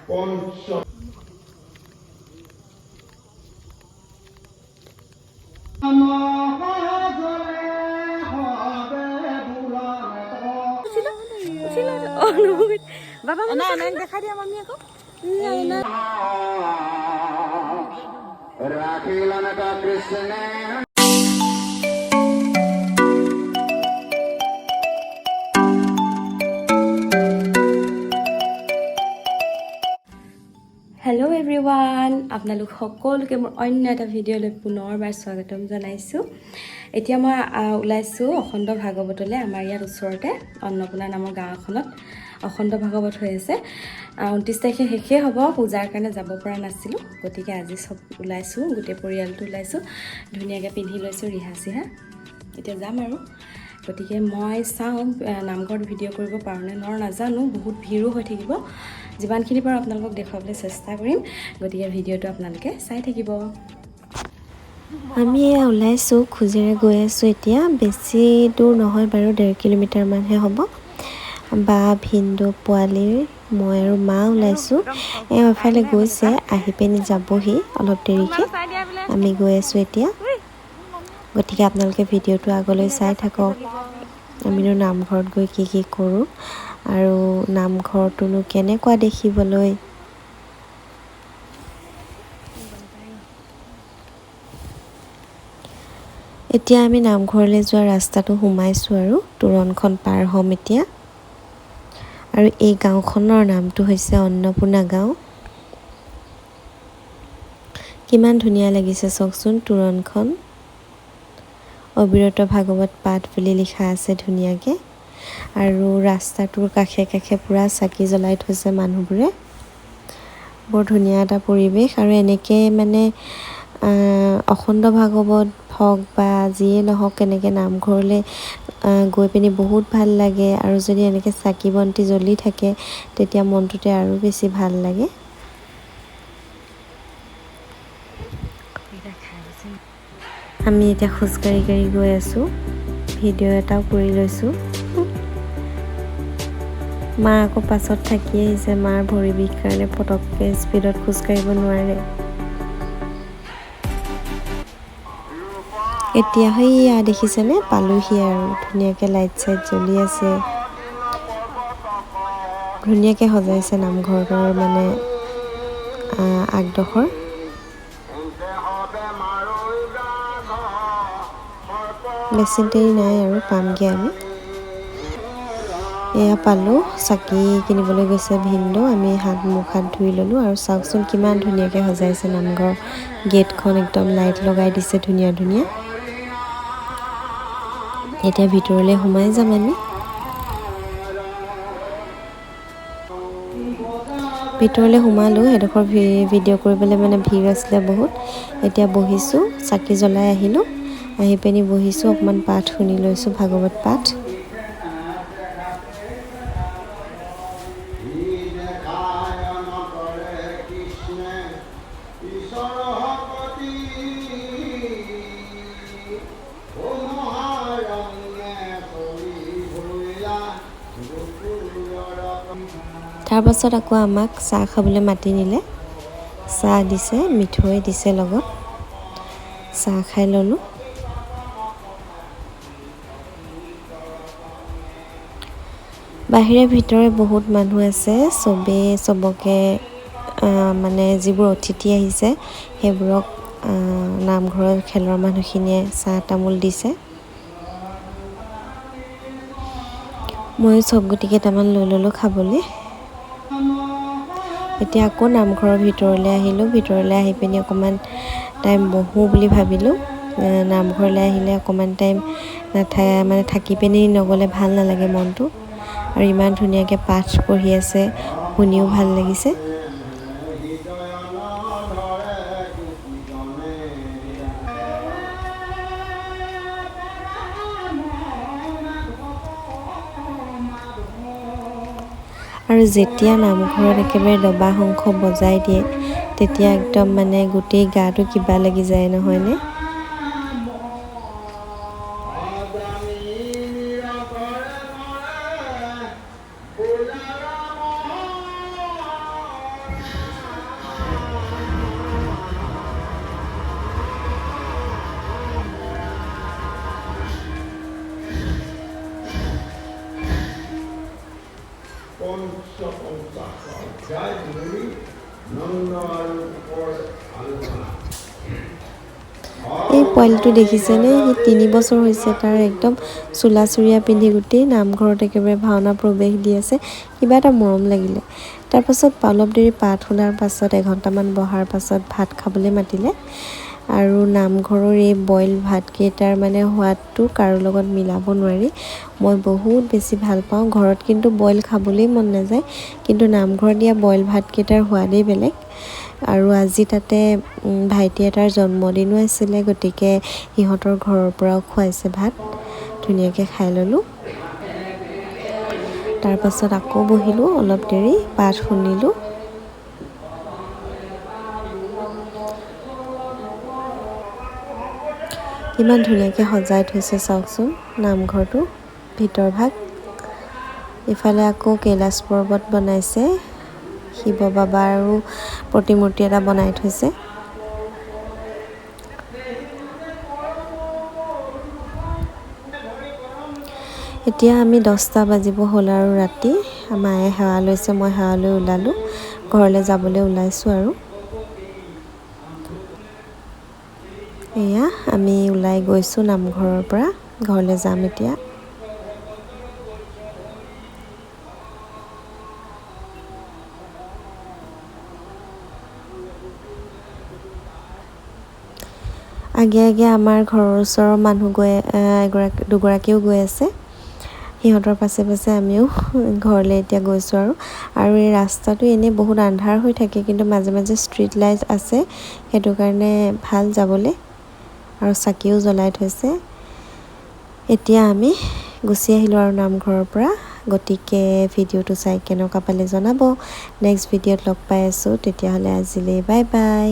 পঞ্চ দেখা দিয়া মামি আকৌ। ৰাখিলাম কৃষ্ণে। হেল্ল' এভৰিৱান, আপোনালোক সকলোকে মোৰ অন্য এটা ভিডিঅ'লৈ পুনৰবাৰ স্বাগতম জনাইছোঁ। এতিয়া মই ওলাইছোঁ অখণ্ড ভাগৱতলৈ। আমাৰ ইয়াত ওচৰতে অন্নপূৰ্ণা নামৰ গাঁও এখনত অখণ্ড ভাগৱত হৈ আছে। 29 তাৰিখে শেষেই হ'ব। পূজাৰ কাৰণে যাব পৰা নাছিলোঁ, গতিকে আজি চব ওলাইছোঁ, গোটেই পৰিয়ালটো ওলাইছোঁ। ধুনীয়াকৈ পিন্ধি লৈছোঁ ৰিহা চিহা, এতিয়া যাম আৰু। গতিকে মই চাওঁ নামঘৰত ভিডিঅ' কৰিব পাৰোঁ নে নোৱাৰোঁ নাজানো, বহুত ভিৰো হৈ থাকিব। যিমানখিনি পাৰোঁ আপোনালোকক দেখুৱাবলৈ চেষ্টা কৰিম, গতিকে ভিডিঅ'টো আপোনালোকে চাই থাকিব। আমি এয়া ওলাইছোঁ, খোজেৰে গৈ আছোঁ। এতিয়া বেছি দূৰ নহয় বাৰু, 1.5 কিলোমিটাৰমানহে হ'ব। বা, ভিনদেউ, পোৱালিৰ, মই আৰু মা ওলাইছোঁ। এওঁ এফালে গৈছে, আহি পিনি যাবহি অলপ দেৰিকৈ। আমি গৈ আছোঁ এতিয়া। গতিকে আপোনালোকে ভিডিঅ'টো আগলৈ চাই থাকক, আমিনো নামঘৰত গৈ কি কি কৰোঁ আৰু নামঘৰটোনো কেনেকুৱা দেখিবলৈ। এতিয়া আমি নামঘৰলৈ যোৱা ৰাস্তাটো সোমাইছোঁ আৰু তোৰণখন পাৰ হ'ম এতিয়া। আৰু এই গাঁওখনৰ নামটো হৈছে অন্নপূৰ্ণা গাঁও। কিমান ধুনীয়া লাগিছে চাওকচোন তোৰণখন। অবিৰত ভাগৱত পাঠ বুলি লিখা আছে ধুনীয়াকৈ। আৰু ৰাস্তাটোৰ কাষে কাষে পূৰা চাকি জ্বলাই থৈছে মানুহবোৰে। বৰ ধুনীয়া এটা পৰিৱেশ। আৰু এনেকৈ মানে অখণ্ড ভাগৱত হওক বা যিয়ে নহওক, এনেকৈ নামঘৰলৈ গৈ পিনি বহুত ভাল লাগে। আৰু যদি এনেকৈ চাকি বন্তি জ্বলি থাকে, তেতিয়া মনটোতে আৰু বেছি ভাল লাগে। আমি এতিয়া খোজকাঢ়ি কাঢ়ি গৈ আছোঁ, ভিডিঅ' এটাও কৰি লৈছোঁ। মা আকৌ পাছত থাকি আহিছে। মাৰ ভৰি বিষ কাৰণে পটককৈ স্পীডত খোজকাঢ়িব নোৱাৰে। এতিয়া সেইয়া দেখিছেনে, পালোহি আৰু। ধুনীয়াকৈ লাইট চাইট জ্বলি আছে, ধুনীয়াকৈ সজাইছে নামঘৰটোৰ মানে আগডোখৰ। বেছি দেৰি নাই আৰু, পামগৈ আমি। এয়া পালোঁ। চাকি কিনিবলৈ গৈছে ভিনদেউ। আমি হাত মুখ হাত ধুই ল'লোঁ। আৰু চাওকচোন কিমান ধুনীয়াকৈ সজাইছে নামঘৰ গেটখন, একদম লাইট লগাই দিছে ধুনীয়া ধুনীয়া। এতিয়া ভিতৰলৈ সোমাই যাম আমি। ভিতৰলৈ সোমালোঁ। সেইডোখৰ ভিডিঅ' কৰিবলৈ মানে ভিৰ আছিলে বহুত। এতিয়া বহিছোঁ, চাকি জ্বলাই আহিলোঁ, আহি পিনি বহিছোঁ, অকণমান পাঠ শুনি লৈছোঁ, ভাগৱত পাঠ। কৃষ্ণে ঈশ্বৰ ভকতি ও মহাৰণ্যে চৰি ভৈলা গোকুলৰ। তাৰপাছত আকৌ আমাক চাহ খাবলৈ মাতি নিলে। চাহ দিছে, মিঠৈ দিছে লগত। চাহ খাই ল'লোঁ। বাহিৰে ভিতৰে বহুত মানুহ আছে। চবেই চবকে মানে যিবোৰ অতিথি আহিছে, সেইবোৰক নামঘৰৰ খেলৰ মানুহখিনিয়ে চাহ তামোল দিছে। ময়ো চব গুটি কেইটামান লৈ ল'লোঁ খাবলৈ। এতিয়া আকৌ নামঘৰৰ ভিতৰলৈ আহিলোঁ। ভিতৰলৈ আহি পিনি অকণমান টাইম বহোঁ বুলি ভাবিলোঁ। নামঘৰলৈ আহিলে অকণমান টাইম মানে থাকি পিনি নগ'লে ভাল নালাগে মনটো। আৰু ইমান ধুনীয়াকৈ পাঠ পঢ়ি আছে, শুনিও ভাল লাগিছে। হৃদয় ধৰে গোপীগণে। আৰু যেতিয়া নামঘৰত একেবাৰে দবা শংখ বজাই দিয়ে, তেতিয়া একদম মানে গোটেই গাটো কিবা লাগি যায়, নহয়নে? অজানি নিৰতৰে মৰে বোলা ৰাম। পঞ্চপঞ্চাশ অধ্যায় ধৰি নন্দ আৰু গোপৰ আলোচনা। এই পোৱালিটো দেখিছেনে? সি 3 বছৰ হৈছে তাৰ। একদম চোলা চুৰিয়া পিন্ধি গোটেই নামঘৰত একেবাৰে ভাওনা প্ৰৱেশ দি আছে। কিবা এটা মৰম লাগিলে। তাৰপাছত অলপ দেৰি পাঠ শুনাৰ পাছত, এঘণ্টামান বহাৰ পাছত ভাত খাবলৈ মাতিলে। আৰু নামঘৰৰ এই বইল ভাতকেইটাৰ মানে সোৱাদটো কাৰো লগত মিলাব নোৱাৰি। মই বহুত বেছি ভাল পাওঁ। ঘৰত কিন্তু বইল খাবলৈই মন নাযায়, কিন্তু নামঘৰত দিয়া বইল ভাতকেইটাৰ সোৱাদেই বেলেগ। আৰু আজি তাতে ভাইটি এটাৰ জন্মদিনো আছিলে, গতিকে সিহঁতৰ ঘৰৰ পৰাও খুৱাইছে ভাত। ধুনীয়াকৈ খাই ল'লোঁ। তাৰপাছত আকৌ বহিলোঁ, অলপ দেৰি পাঠ শুনিলোঁ। কিমান ধুনীয়াকৈ সজাই থৈছে চাওকচোন নামঘৰটো ভিতৰ ভাগ। ইফালে আকৌ কৈলাশ পৰ্বত বনাইছে, শিৱ বাবাৰো প্ৰতিমূৰ্তি এটা বনাই থৈছে। এতিয়া আমি 10টা বাজিব হ'ল আৰু ৰাতি। মায়ে সেৱা লৈছে, মই সেৱা লৈ ওলালোঁ, ঘৰলৈ যাবলৈ ওলাইছোঁ। আৰু এয়া আমি ওলাই গৈছোঁ নামঘৰৰ পৰা, ঘৰলৈ যাম এতিয়া। আগে আগে আমাৰ ঘৰৰ ওচৰৰ মানুহ গৈ এগৰাকী দুগৰাকীও গৈ আছে। সিহঁতৰ পাছে পাছে আমিও ঘৰলৈ এতিয়া গৈছোঁ। আৰু আৰু এই ৰাস্তাটো এনেই বহুত আন্ধাৰ হৈ থাকে, কিন্তু মাজে মাজে ষ্ট্ৰীট লাইট আছে, সেইটো কাৰণে ভাল যাবলৈ। আৰু চাকিও জ্বলাই থৈছে। এতিয়া আমি গুচি আহিলোঁ আৰু নামঘৰৰ পৰা। গতিকে ভিডিঅ'টো চাই কেনেকুৱা পালে জনাব। নেক্সট ভিডিঅ'ত লগ পাই আছোঁ। তেতিয়াহ'লে আজিলৈ বাই বাই।